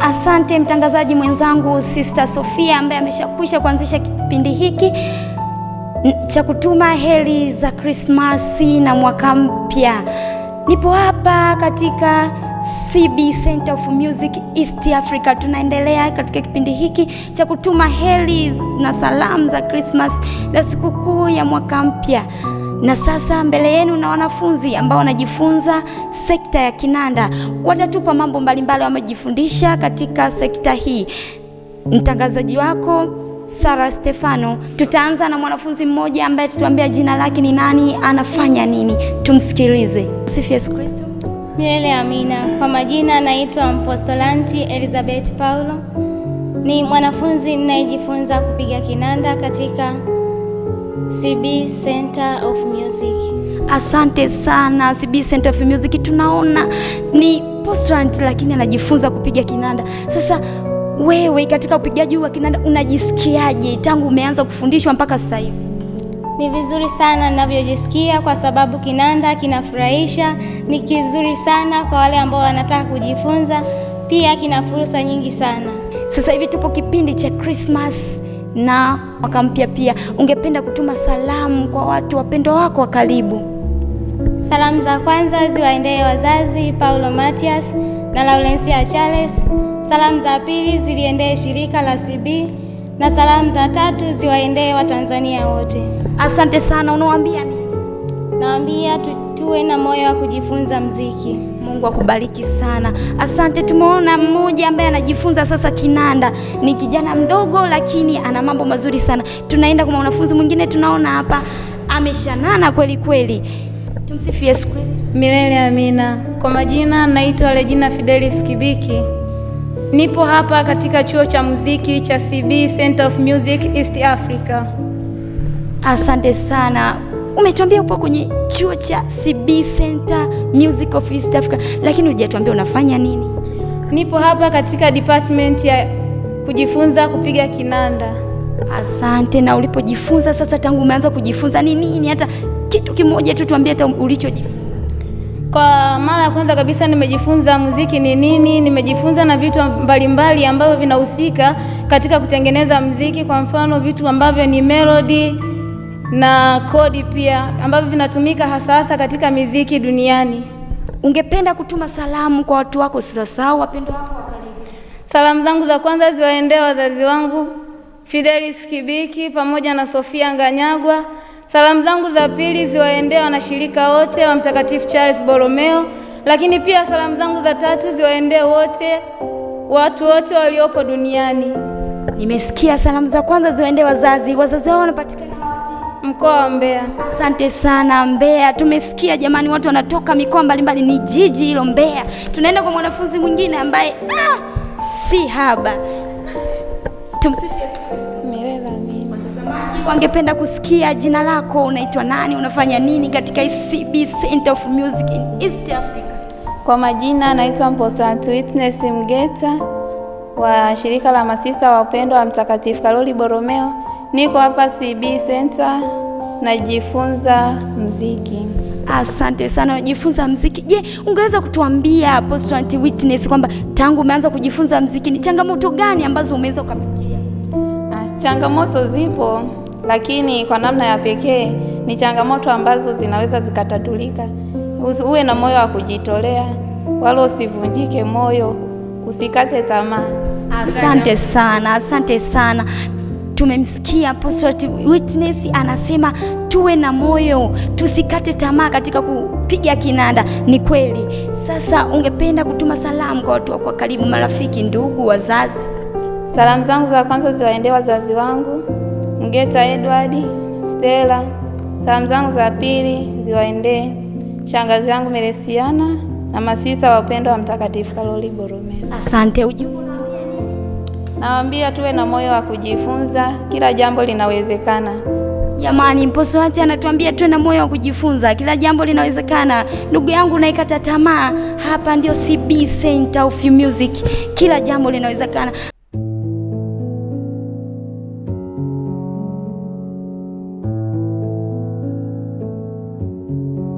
Asante mtangazaji mwenzangu Sister Sofia ambaye ameshakwisha kuanzisha kipindi hiki cha kutuma heri za Krismasi na mwaka mpya. Nipo hapa katika CB Center of Music East Africa. Tunaendelea katika kipindi hiki cha kutuma heri na salamu za Christmas na sikukuu ya mwaka mpya. Na sasa mbele yenu na wanafunzi ambao wanajifunza sekta ya kinanda, watatupa mambo mbalimbali wamejifundisha katika sekta hii. Mtangazaji wako Sara Stefano. Tutaanza na mwanafunzi mmoja ambaye tutuambia jina lake ni nani, anafanya nini. Tumsikilize. Sifu Yesu Kristo. Milele amina. Kwa majina naitwa Mpostolanti Elizabeth Paulo, ni mwanafunzi ninayejifunza kupiga kinanda katika CB Center of Music. Asante sana CB Center of Music. Tunaona ni postulant lakini anajifunza kupiga kinanda. Sasa wewe katika upigaji wa kinanda unajisikiaje tangu umeanza kufundishwa mpaka sasa hivi? Ni vizuri sana ninavyojisikia kwa sababu kinanda kinafurahisha, ni kizuri sana kwa wale ambao wanataka kujifunza, pia kina fursa nyingi sana. Sasa hivi tupo kipindi cha Christmas na mwaka mpya pia. Ungependa kutuma salamu kwa watu wapendwa wako wa karibu? Salamu za kwanza ziwaendee wazazi Paulo Matias na Laurencia Charles. Salamu za pili ziliendee shirika la CB na salamu za tatu ziwaendee Watanzania wote. Asante sana. Unawaambia nini? Nawaambia tuwe na moyo wa kujifunza mziki. Mungu akubariki sana. Asante. Tumeona mmoja ambaye anajifunza sasa kinanda, ni kijana mdogo lakini ana mambo mazuri sana. Tunaenda kwa mwanafunzi mwingine, tunaona hapa ameshanana kweli kweli. Tumsifu Yesu Kristo. Milele amina. Kwa majina naitwa Regina Fidelis Kibiki. Nipo hapa katika chuo cha muziki cha CB Center of Music East Africa. Asante sana. Umetuambia upo kwenye chuo cha CB Center Music of East Africa, lakini hujatuambia unafanya nini? Nipo hapa katika department ya kujifunza kupiga kinanda. Asante. Na ulipojifunza sasa, tangu umeanza kujifunza ni nini, hata kitu kimoja tu tuambie, hata ulichojifunza. Kwa mara ya kwanza kabisa nimejifunza muziki ni nini, nimejifunza na vitu mbalimbali ambavyo vinahusika katika kutengeneza muziki, kwa mfano vitu ambavyo ni melody na kodi pia ambavyo vinatumika hasa hasa katika miziki duniani. Ungependa kutuma salamu kwa watu wako sasa, wapendwa wako wa karibu? Salamu zangu za kwanza ziwaendee wazazi wangu Fidelis Kibiki pamoja na Sofia Nganyagwa. Salamu zangu za pili ziwaendee wanashirika wote wa Mtakatifu Charles Borromeo, lakini pia salamu zangu za tatu ziwaendee wote watu wote waliopo duniani. Nimesikia salamu za kwanza ziwaendee wazazi. Wazazi wao wanapatikana wapi? Mkoa wa Mbeya. Asante sana Mbeya. Tumesikia jamani, watu wanatoka mikoa mbalimbali, ni jiji hilo Mbeya. Tunaenda kwa mwanafunzi mwingine ambaye si haba. Tumsifu Yesu Kristo. Milele amina. Watazamaji wangependa kusikia jina lako, unaitwa nani, unafanya nini katika CB Center of Music in East Africa? Kwa majina naitwa Mposanti Witness Mgeta wa shirika la masista wa upendo wa Mtakatifu Karoli Borromeo. Niko hapa CB Center najifunza mziki. Asante sana, unajifunza mziki. Je, ungeweza kutuambia Postulant Witness kwamba tangu umeanza kujifunza mziki ni changamoto gani ambazo umeweza kupitia? Changamoto zipo, lakini kwa namna ya pekee ni changamoto ambazo zinaweza zikatatulika. Uwe na moyo wa kujitolea, wala usivunjike moyo, usikate tamaa. Asante sana, asante sana. Tumemsikia Postulant Witness anasema tuwe na moyo, tusikate tamaa katika kupiga kinanda. Ni kweli. Sasa ungependa kutuma salamu kwa watu wako karibu, marafiki, ndugu, wazazi? Salamu zangu za kwanza ziwaendee wazazi wangu Mgeta Edward, Stella. Salamu zangu za pili ziwaendee shangazi yangu Melesiana na masista wa upendo wa Mtakatifu Karoli Borromeo. Asante. Ujumbe unawaambia nini? Nawaambia tuwe na moyo wa kujifunza, kila jambo linawezekana. Jamani, Mpostulant anatuambia tuwe na moyo wa kujifunza, kila jambo linawezekana. Ndugu yangu unaikata tamaa, hapa ndio CB Center of Music, kila jambo linawezekana.